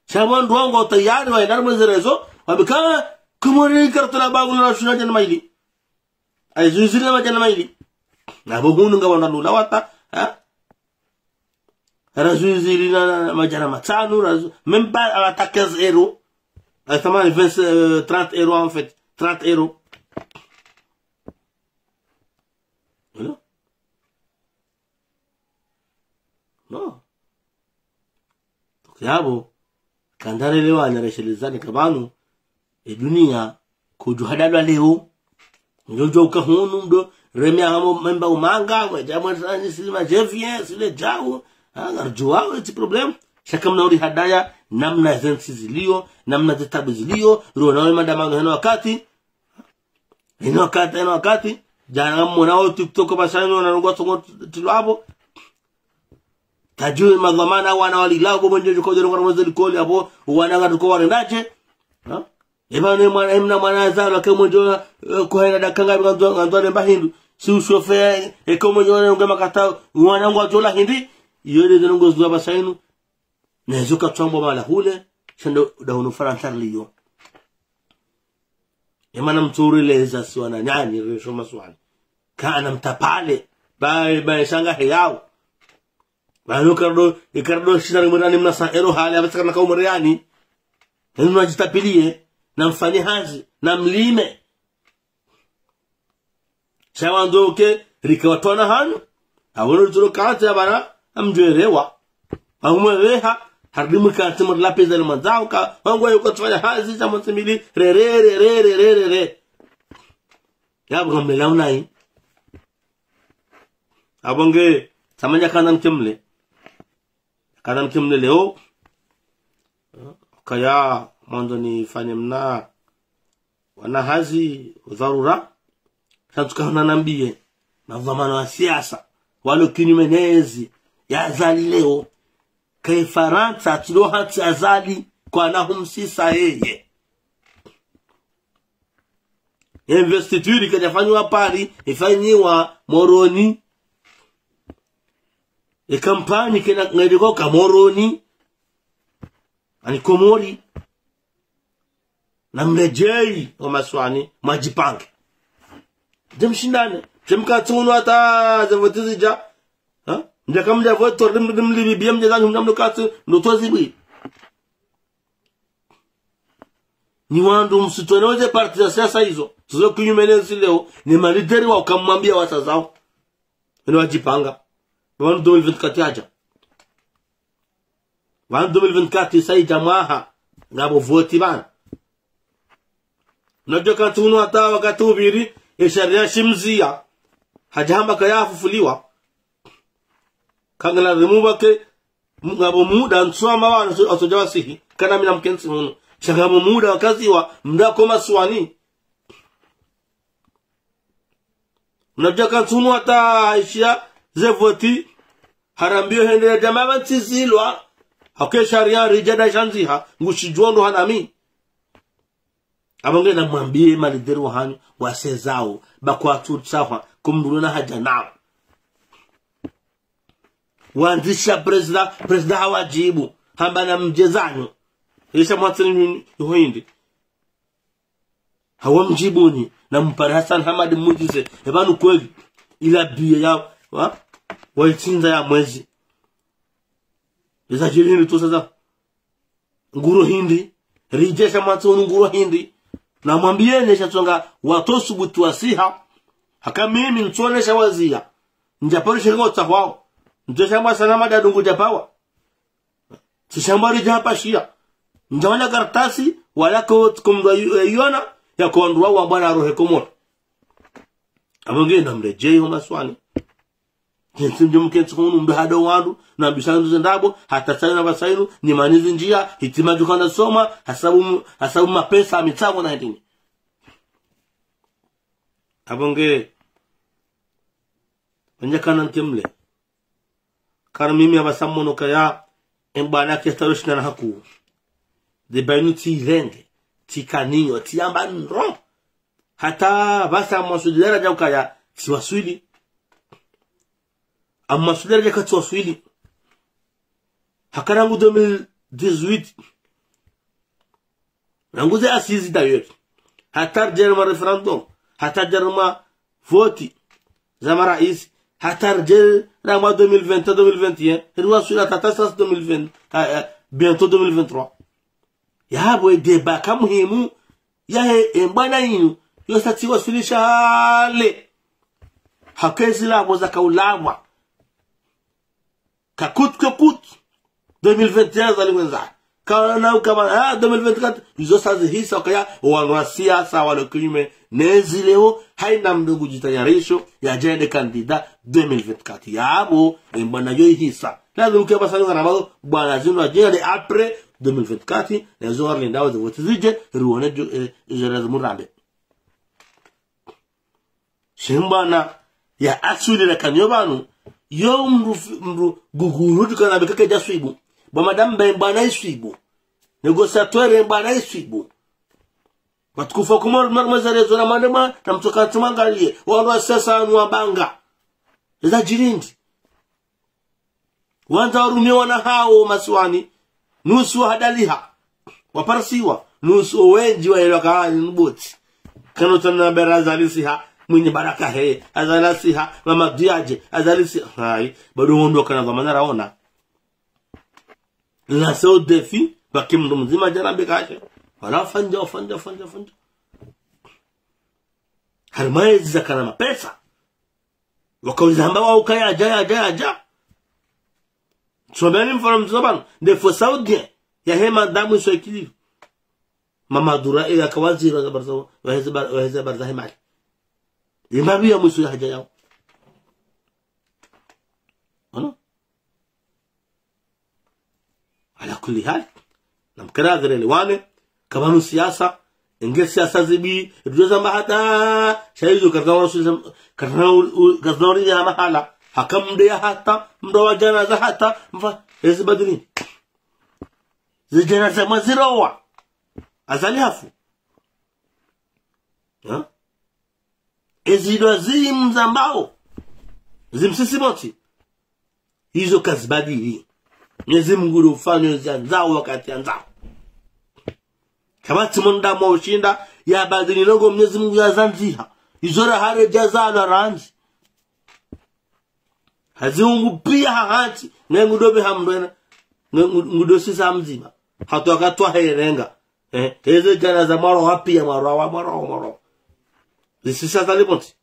Sha wandru wangu tayari wa enda mweze rezo, wabika, Komori kartula bagu na shuna djana maili. Ay, zuziri na madjana maili. Na bo hunu ngapvo wandru lula wata, ha? Razuizili na, na madjana matsanu, razu-, même pas à la quinze euros. À, comment, vingt, euh, trente euros, en fait. Trente euros. Voilà. Non. Donc, yapvo, kandalelewa na reshelezani ka pvanu, e dunia, kodjo hadalwa leo. Ndjo djo uka hunu mdo, reme hamo memba umanga, mweja mwe sani sili ma J V S, sile djau, ha, ngarjuwa, e tsi problème. Sha kamna uri hadaya, namna zentsi ziliyo, namna zitabu ziliyo, rona we madamano heno wakati, heno wakati, heno wakati, djana mwona wo TikTok basa inu, na nungu wa songo tilo apvo. Tadjui madhwamana wana walila, bo mwenje djuko djero ngara mweze likoli apvo, wana ngatuko warendadje. Ha? Eba ne mwana, emna mwana azalwa ke mwenje, eh, kuhena dakanga ngandzo, ngandzo alemba hindru. Si ushofe, eke mwenje wana nge makata, wana ngwadjola hindri. Iyo de zeno ngozwa basa inu. Nezo katswambo mala hule, sha ndo da hunu Farantsa riliyo. Emana mtsu rileza si wananyanyi, risho maswali. Kana mtapale, ba, ba shanga heyao. Ba no kardo, e kardo shina rimurani mna sa ero hale, apvasa kana kaumuriani. Enu na djitapiliye, na mfanye hazi, na mlime. Sha wandzo ke, rike watwana hanyu. Awono ritoro kati ya bana, amdjwerewa. Ahumwe veha, harudi mkati mwa lapeza le mwandzao ka, wangu wa yuko tufanya hazi, za mwandzimili, re, re, re. Yapvo ngamlela unayi. Apvo nge, Tsamanya kana nkemle. Kana nkemle leo. Kaya mwandzo nifanye mna. Wana hazi, dharura. Sha ntsuka hana nambiye. Madhwamana wa siasa. Walo kinyume nezi. Ya Azali leo. Kaye Farantsa, tilo hatsi Azali. Kwana humsisa yeye. Investiture kadjafanyiwa Paris, ifanyiwa Moroni. Ikampani kena ngediko ka Moroni. Ani Komori. Na mredjeyi wa masiwani, mwadjipange. Dje mshindane. Dje mkatsi unu hata ze voti zidja. Ha? Mdja kamdja voti, tori mdja mlibi, biya mdja zanyu mdja mdokatsi, ndo tozi bwi. Ni wandru msitwene weze parti za siasa izo. Zizo kinyume nezi leo, ni malideri wa ukamwambia wasa zao. Wene wadjipanga. Wanu deux mille vingt-quatre yadja. Wanu deux mille vingt-quatre isa idja mwaha. Ngapvo voti bana. Nadjo kantsi unu hata wakati uviri, e sharia shimziya. Hadja hamba kaya afufuliwa. Kangala rimu wake, ngapvo muda ntsu amba wanu, so, so dja wasihi. Kana mi namkentsi hunu. Sha ngapvo muda wakaziwa, mda ko masiwani. Mnadja kantsi unu hata ishiya ze voti, harambiyo hende ya djama pvantsi zilwa, hake sharia ridja da shandziha, ngushidjuwa ndo hanami. Apvo nge namwambiye malideri wahanyu, wase zao, ba kwatsu tsahwa, kumduluna hadja nao. Wandzisha prezida, prezida hawadjibu, hamba na mdje zanyu. Isha mwatsini iho hindri. Hawa mdjibuni, na mpare Hassan Hamadi mudjize, e pvanu kweli, ila biye ya, wa? Wa itsindza ya mwezi. Iza djiri hindri tu sasa. Nguro hindri, ridjesha mwatsi unu nguro hindri. Na mwambiyeni sha tsonga, watso subutu wasiha. Haka mimi ntsonesha waziya. Ndjaparishe ngotsa hwao. Ntsonesha mwa sana madadungu djapawa. Tsishamba ridja hapashiya. Ndjawona kartasi, wala ko, ko mdru ayu-, ayona, ya ko wandru wa bwana arohe Komori. Apvo nge namredjeyi ho masiwani. Kentsi mdjo mkentsi hunu mbe hado wandru, na mbisha nduze ndrabo, hata tsayinu na pvatsayinu, ni manizi ndjiya, hitima djukana soma, hasabu, hasabu mapesa, mitsango na hindrini. Apvo nge, wendja kana nkemle. Kari mimi apvasa mono kaya, e mbwana kestawe shina na haku. Deba inu tsi ilenge, tsi kaniyo, tsi amba ndro. Hata apvasa mwaswili daraja ukaya, tsi waswili. Amwaswili daraja ka tsi waswili. Haka rangu deux mille dix-huit. Rangu ze assises d'ailleurs. Hata ridjeri ma référendum. Hata ridjeri ma voti. Za ma raisi. Hata ridjeri na mwa deux mille vingt, deux mille vingt et un. Riwaswili hata sasa deux mille vingt. Ah, ah, bientôt deux mille vingt-trois. Yapvo e deba ka muhimu. Yahe, e mbwana inu. Yo sa tsi waswili shale. Haka ezi lapvo zaka ulapvwa. Ka coûte que coûte. Deux mille vingt et un zali ngwendza. Kana ukama, ah, deux mille vingt-quatre, izo sa zihisa ukaya, wanu wa siasa, walo kinyume nezi leo, hayina mdru ngudjitayarisho, yadje yende candidat deux mille vingt-quatre. Yapvo, e mbwana yo ihisa. Lazimu ke pvasa ngara mazo, bwana zinu wadjende après deux mille vingt-quatre, na zo ngari lindao ze voti zidje, riwone djo, eh, izo lazimu rambe. She mbwana ya aswili la kaniyo pvanu, yo mdru fi-, mdru guguru dukana beka kedja swibu. Ba madame ba mbwana iswibu. Négociateur mbwana iswibu. Watukufu wa Komori mwa mwa za rezo na mande mwa, na mtsoka tsi mwangaliye. Wandru wa siasa wanu wabanga. Eza djiri ndri. Wandza warumiye wana hawo masiwani, nusu wahadaliha, waparisiwa, nusu wendji wayelwa kani nuboti. Kano tsana bera Azali siha, Mwinyi Baraka he, Azali siha, Mamadu yadje, Azali siha. Hayi, bado wondo kana dhwamana raona. Lancer au défi, pvaki mdru mdzima djana bekashe. Wala fanya, fanya, fanya, fanya. Harimwa ezi zakana mapesa. Wakawizamba wa ukaya yadja, yadja, yadja. Tsombeni mfano mdzima pvanu. Nde fo Saoudien. Yahe mandat mwiso ikiliyo. Mamadou Rahi, eh, yaka waziri wa habari za, wa heze ba-, wa heze habari za hemali. Imbabi ya mwiso ya hadja yawo. Ala kulli hali, namkana zirelewane, kamanu siasa, enge siasa zibi, ridjo zamba hata, sha izo katsina uri, katsina uri ya mahala, haka mdru ya hata, mdru wa djanaza hata, mfa, ezi badili. Ze djanaza mwazirowa. Azali hafu. Ha? Ezi ndo zimzambao. Zimsisi motsi. Izo kazibadili. Mnyezi Mungu ndo ufanya ezi yandzao wakati yandzao. Kapvatsi mwanadamu wa ushinda, yabadili ndrongoo Mnyezi Mungu yazandziha. Izo raha redjazalwa randzi. Hazi ungu pia hahati, nge ngudo be hamdwena, nge ngu-, ngudo sisa mdzima. Hatu wakatwa herenga. Eh, eze djanaza mwaro wa pia, mwaro wa, mwaro wa, mwaro wa. Zisisa zali motsi.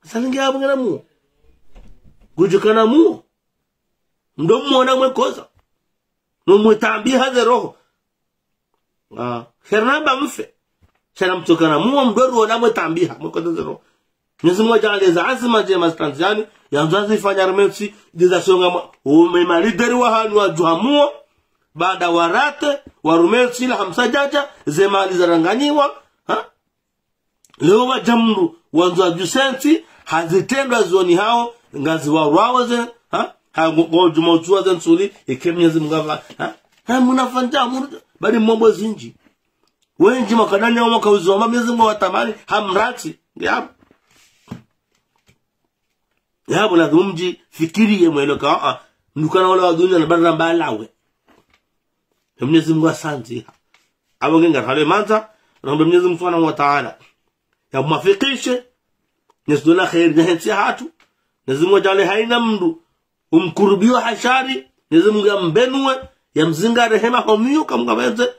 Zali nge abu ngena muo. Ngudjukana muo. Mdo muona mwe koza. No mwe tambiha ze roho. Ah, hernamba mfe. Sha namtsukana muo mdo ruona mwe tambiha, mwe koza ze roho. Mnyezi Mungu yadjaanliye za azima ndjema zitandziani, yandzo zifanya harumwa entsi, ndiza songa mwa, ume malideri wa hanyu wadjuha muo, baada warate, harumwa entsi la hamsa djadja, ze mali zaranganyiwa, ha? Leo wadja mdru, wandzo wadjuse entsi, ha zitrendwa zoni hao, ngazi warwawo ze, ha? Ha, ngo, ngo, djuma utsuwa ze ntsuli, ike Mnyezi Mungu hapva, ha? Ha, munafanya, mdru, bali mombo zindji. Wendji mwakadani ya mwaka uzoma Mnyezi Mungu watamani, hamratsi. Ya. Ya, bo lazimu mdjifikiriye mwelewe ka, ah, mdru kana wala wa dunia na barra mbalawe. Ya Mnyezi Mungu asandziha. Abo nge ngarihale mandza, na Mnyezi Mungu Subhanahu wa Ta'ala. Ya mwafikishe, Mnyezi Mungu na kheri, na hentsi hatru. Mnyezi Mungu yadjaanliye haina mdru, umkurubiyo ha shari, Mnyezi Mungu yambenuwe, yamzingare hema homiyo, kamkapvendze.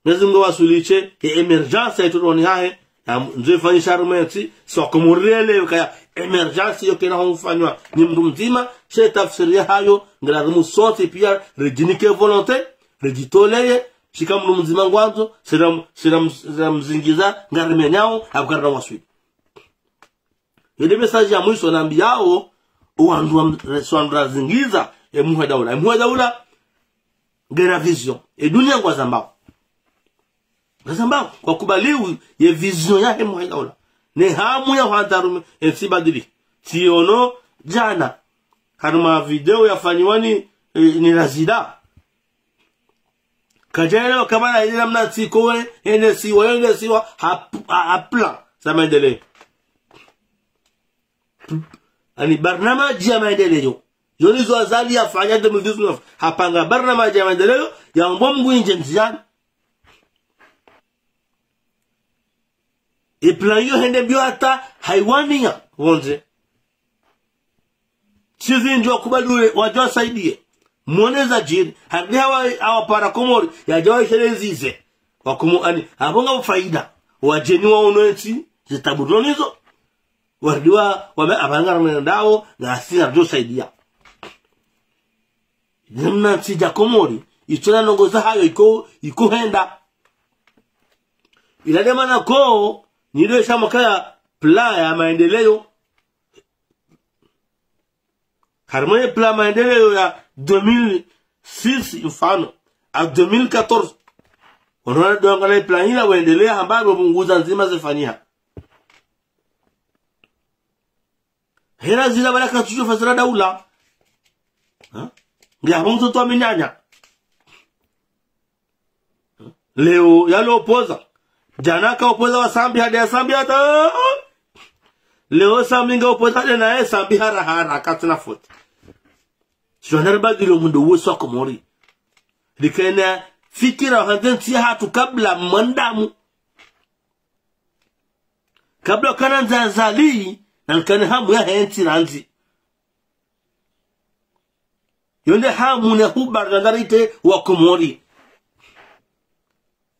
Mnyezi Mungu waswilishe, ye émergence ya itoroni hahe, ya ndzo ifanyisha harumwa entsi, so kumurele, kaya émergence yo kena hufanywa ni mdru mdzima, she tafsiri ya hayo, ngilazimu sontsi pia, ridjinike volonté, ridjitoleye, shika mdru mdzima ngwandzo, sira m-, sira m-, sira mzingiza, ngarimenyao, abukarna waswili. Yo nde message ya mwiso nambiyao, o wandru wa m-, so wandru razingiza, e muhe daula. E muhe daula, ngena vision. E dunia ngwazambao. Ngwazambao, kwakubaliwi ye vision yahe muhe daula. Ne hamu ya hwandza harumwa, entsi ibadili. Tsiono, djana. Harumwa video yafanyiwa ni, eh, ni Razida. Kadjaelewa kamwe na ile namna tsiko we, ene siwa, ene siwa, hap-, ha-, hapla za maendeleo. Yaani, barnamaji ya maendeleo. Yo ndizo Azali yafanya deux mille dix-neuf. Hapanga barnamaji ya maendeleo, ya ombo mngu indje ndziani. E plan iyo hende mbio hata haiwania, wonze. Tsi zindji wakubali ule, wadja wasaidiye. Mwone zadjiri. Harudi hawa, hawa para Komori, yadja waisheleze ize. Wakomo-, yaani, abo ngapvo faida. Wadjeni waono entsi, zitabu ronizo. Warudi wa, wame, aba ngaranendao, ngasi ngaridjo saidiya. Namna ntsi dja Komori, itsona ndrongoo zahayo iko, iko henda. Ila nde mana ko, nilo isha mwakaya plan ya maendeleo. Harumwa ye plan maendeleo ya deux mille six, mfano, à deux mille quatorze. Wandru wana donga na plan ila wendelea hamba ndo punguza ndzima zifanyiha. Hera zila bala katsudjo fasira daula. Ha? Nge hapvo mtoto wa minyanya. Leo yalo opoza. Djana ka opoza wa Sambi hadi ya Sambi hata. Leo Sambi nge opoza hadi naye Sambi hara hara katsina faute. Shonari badilo mundru weswa Komori. Likena fikira handze ntsi hatru kabla mwanadamu. Kabla kana ndza Azali, na nkana hamu yahe ntsi randzi. Yo nde hamu ne huba solidarité wa Komori.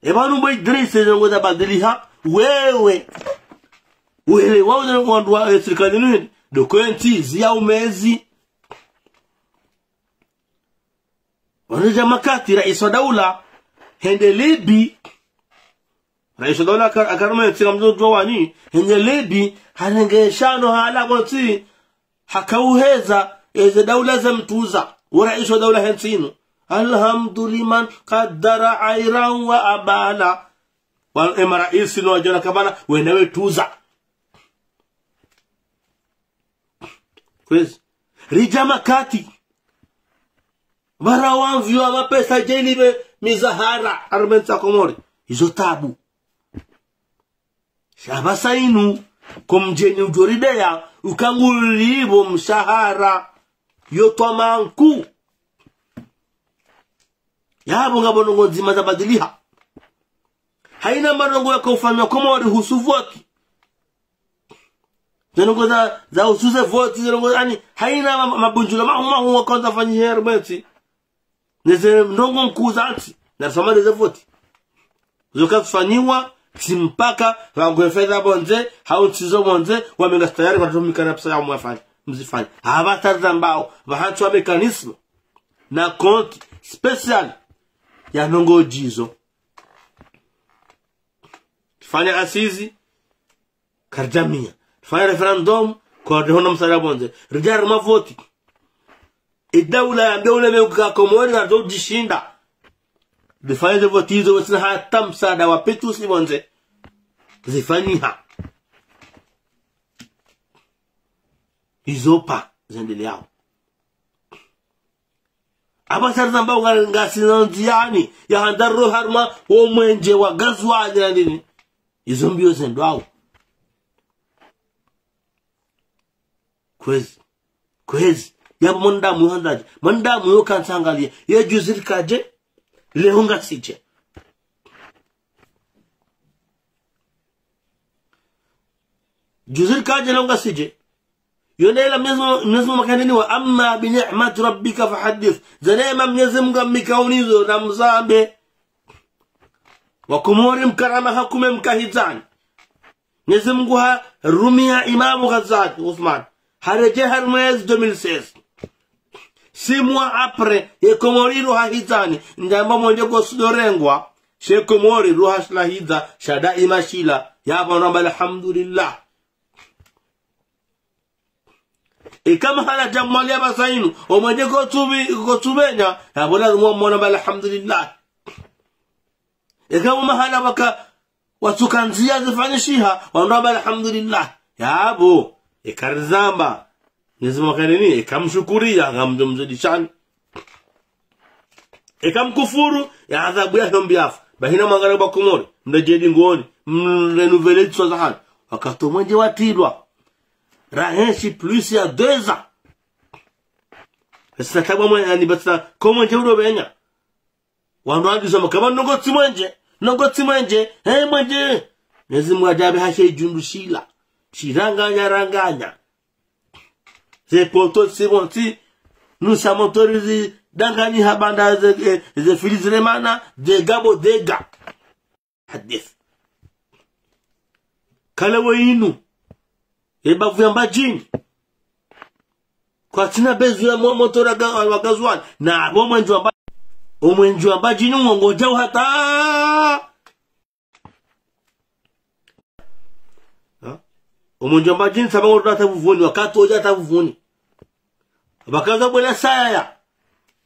E pvanu bo Idrissa, ndrongoo zabadiliha, wewe. Wele, wao nde wandru wa, eh, sirikali nini? Ndo kwentsi, ziya umezi. Wanu dja makati, raisi wa daula, hende Libi. Raisi wa daula aka-, akaruma yentsi ngamdjo djuwa wanyi, hende Libi, harenge shano hala pvontsi, hakauheza, eze daula zemtuza, wo raisi wa daula he ntsi inu. Alhamdu liman qaddara airan wa abala. Wa, e maraisi no wadjona kabala, wena wetuza. Kwezi. Ridja makati. Bara wamviwa mapesa djeli be mizahara, harumwa entsi ya Komori. Izo tabu. Sha pvasa inu, ko mdjeni udjo rideya, uka ngulipvo mshahara, yo twamaa nkuu. Yapvo ngapvo ndrongoo ndzima zabadiliha. Haina mandrongoo yaka ufanywa Komori husu voti. Ze ndrongoo za, za husu ze voti, ze ndrongoo, yaani, haina ma-, mabundjula mahuu mahuu wakandza fanyiha harumwa entsi. Neze ndrongoo nkuu za ntsi, na risoma neze voti. Zo kazifanyiwa, tsi mpaka, pvangwe fedha pvondze, hau ntsi zo pvondze, wamenga tayari, watoto mikana pesa ya mwafanya, mzifanya. Hapva tsi ridjambao, pvahatru wa mécanisme, na compte spécial, ya ndrongoo djizo. Rifanya assises, karidjamia. Rifanya référendum, karidjahona msaada pvondze. Ridja harumwa voti. Edaula yambe ule meuka Komori ngaridjo udjishinda. Rifanya ze voti izo, wetsina hata msaada wa pitusi pvondze. Zifanyiha. Izo pia, zendeleyao. Apvasa ridjambao nga, ngasina ndziani, ya handza rirohe harumwa wo mwenje wa gazuwali na nini. Izo mbio zendao. Kwezi. Kwezi. Yapvo mwanadamu yo handzaje. Mwanadamu yo kantsi angaliya. Ye juzi rikadje. Leo ngasidje. Juzi rikadje, leo ngasidje. Yo nde ila Mwenyezi Mungu, Mwenyezi Mungu makanini wa, "Amma bi ni'mati rabbika fahaddith." Ze neema Mwenyezi Mungu amnika unizo na mzambe. Wakomori mkarama hakume mka hidzani. Mwenyezi Mungu harumia Imamu Ghazali Uthman. Haredjei harumwa ezi deux mille seize. Six mois après, ye Komori iroha hidzani, ndamba mwenje kotsudo rengwa, she Komori iroha shila hidza, sha daima shila, yapvo namba alhamdulillah. Eka mahala djamwali ya pvasa inu, omwenje kotsubi-, kotsubenya, yapvo lazima mwamona namba alhamdulillah. Eka mahala pvaka watsuka ndzia zifanyishiha, wandru wamba alhamdulillah. Yapvo, eka rizamba, Mwenyezi Mungu makanini, eka mshukuriya, ngamdjo mzidishani. Eka mkufuru, ye adhabu yaho mbi yafu. Bahi na mwangaliye ba Komori, mredjei dingoni, mrenouvele tswa zahanyu. Wakati omwenje watrilwa. Rahenshi plus ya deux ans. Basi na tabu mwe-, yaani basi na, ko mwenje udo benya. Wandru wandisa mkamba ndrongoo tsi mwenje, ndrongoo tsi mwenje, he mwenje. Mwenyezi Mungu adjabe hashe idjundu shila. Shiranganya, ranganya. Ze poto tsi pvontsi, nusa motori zidanganyiha banda ze, eh, ze fili ziremana, dégâts bo dégâts. Hadith. Kale wo inu. Ye bavu ya Mbadjini. Kwatsina besoin ya mo-, moto wa ga-, wa gazuwali. Na bo mwenje wa Mba-, omwenje wa Mbadjini ngongodjao hata. Ha? Omwenje wa Mbadjini saba ngorudao hata Vuvuni, wakati wodja hata Vuvuni. Pvakaza bwela saya ya.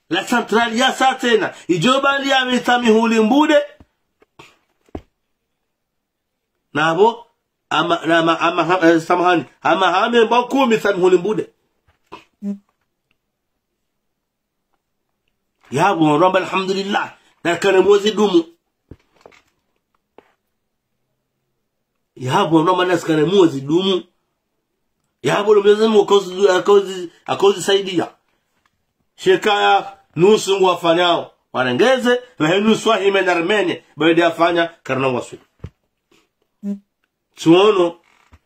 La centrale ya sa tsena. Idjo bali ya mitsa mihuli mbude. Na bo, ama, na ama, ama, ha-, eh, samahani. Ama hame mba kumi sa mihuli mbude. Yapvo, ramba alhamdulillah. Narikane mwezi dumu. Yapvo, wandru wamba nasikane mwezi dumu. Yapvo, lo Mwenyezi Mungu akozi, akozi, akozi saidiya. Sheka ya nusu ngwafanyao. Warengeze, wahe nusu wahime na rimenye. Baada ya fanya, karina waswi. Tsuono,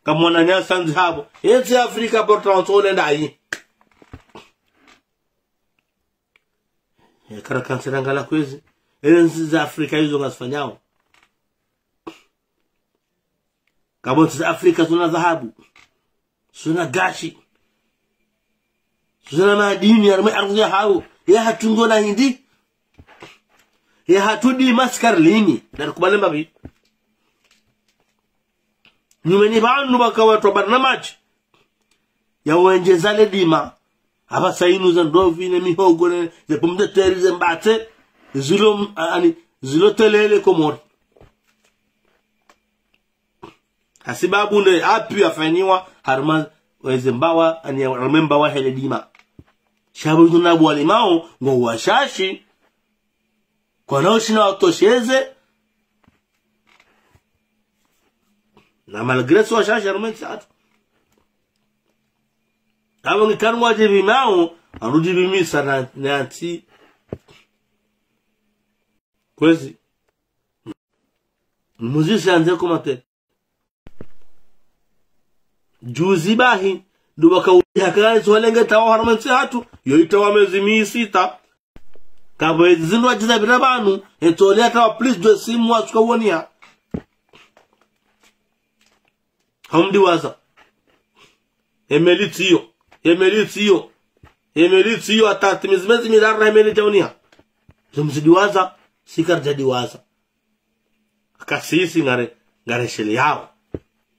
kamwana nyasandzi hapvo. Entsi ya Afrika, porta wantsole ndayi. E, kara kansi rangala kwezi. Ele ntsi za Afrika izo ngazifanyao. Kabo ntsi za Afrika zuna dhahabu. Zuna gashi. Zuna madini ya rume ardhi ya hao. Ya hatru ngona hindri. Ya hatru dima sikari lini. Na rikubale mbapvi. Nyumeni pvanu pvaka watru wa barnamaji. Ya wendjeza le dima. Apvasa inu ze ndrovi ne mihogo ne, ze pomme de terre, ze mbatse, zilo, a-, ani, zilo telele Komori. Hasibabu nde appui yafanyiwa harumwa eze mbawa, ani, harumwa mbawa hele dima. Sha pvo zinu nabo walimao, ngo washashi, kwana ushina watosheze. Na malgré tsi washashi harumwa ntsi yahatru. Apvo nge kanu wadjipvimao, arudjipvimisa na, na ntsi. Kwezi. Muzise handze commentaire. Juzi bahi, ndo waka uliha kazi walenge tawa harumwa ntsi yahatru, yo itawa mezi misita. Kapvo ezi zindru wadjiza pvira pvanu, entolea tawa plus de six mois tsuka woniha. Hamdiwaza. Emeli tsiyo. Emeli tsiyo. Emeli tsiyo hata timizi mezi miraru emeli tsaoniha. Zo mzidiwaza, si karidjadiwaza. Haka sisi ngare, ngare shele yawo.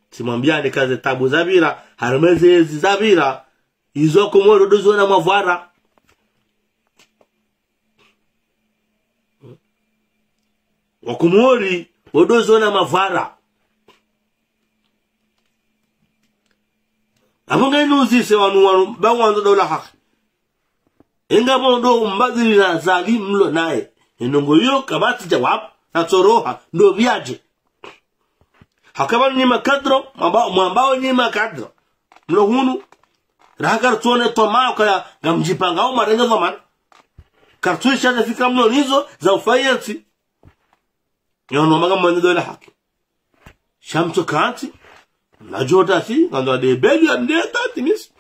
Tsimwambiani ka ze tabu zapvira, harumwa ezi zapvira, izo Komori ndo ziona mavwara. Wakomori ndo ziona mavwara. Apvo nge nuzise wanu, wanu, ba wandzo daula haki. Enga pvo ndo mbadili na Azali mlo naye. Enongo iyo kapvatsi djawabu, na tsoroha, ndo pviadje. Haka pvanu nyi makadro, mwamba-, mwambao nyi makadro. Mlo hunu, raha karitsone twamaa kaya, ngamdjipangao mwarenge dhwamana. Karitsuisha ze fikira mlo nizo, za ufayi entsi. Yo no maga mwende daula haki. Sha mtso kantsi, na jota si, ngando de belu ya nde tatimizi.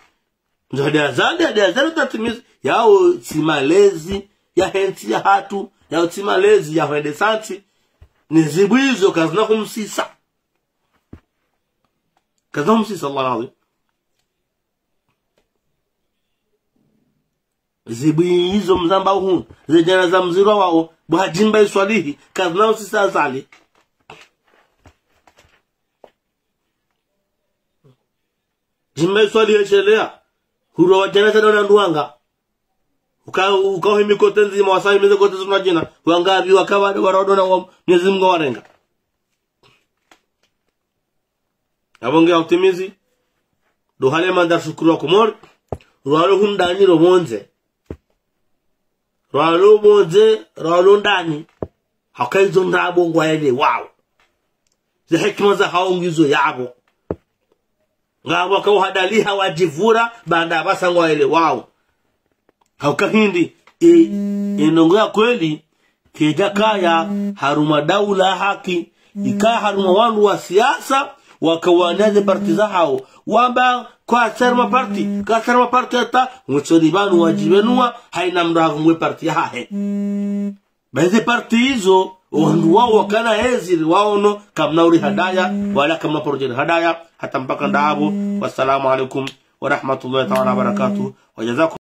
Nzo de Azali, de Azali tatimizi. Yawo tsi malezi, yahe ntsi yahatru, yawo tsi malezi, yahe ntsi yahatru. Ne zibu izo kazina humsisa. Kazina humsisa, Allah al-Azim. Zibu izo mzamba uhunu, ze djana za mzirwa wawo, bo Hadji Mbae Swalihi, kazina usisa Azali. Hadji Mbae Swalihi eshelea, hurwa wa djana za dona nduwanga. Uka, uka uhimi kote ndzima, wasa himize kote zuna djina, wanga apvi waka wade, waradona wa, Mwenyezi Mungu warenga. Apvo nge ya utimizi, ndo hale mandar shukuru wa Komori, rwalo hundani ro pvondze. Rwalo pvondze, rwalo ndani. Haka izo ndrabo ngwaelewao. Ze hekima zahawo ngizo yapvo. Ngapvo waka uhadaliha wadjipvura, baanda apvasa ngwaelewao. Hauka hindri, e, enongo ya kweli, kedjakaya harumwa daula haki, ikaya harumwa wandru wa siasa, waka wana ze parti zahawo. Wamba, kwatsi harumwa parti, kwatsi harumwa parti hata, mwetsoni pvanu wadjipvenua, haina mndru hafungwe parti yahahe. Ba eze parti izo, wandru wawo wakana ezi, waono, kamna uri hadaya, wala kamna projet hadaya, hata mpaka ndapvo. Wassalamu alaikum wa rahmatullahi ta'ala wa barakatuh. Wa jazakum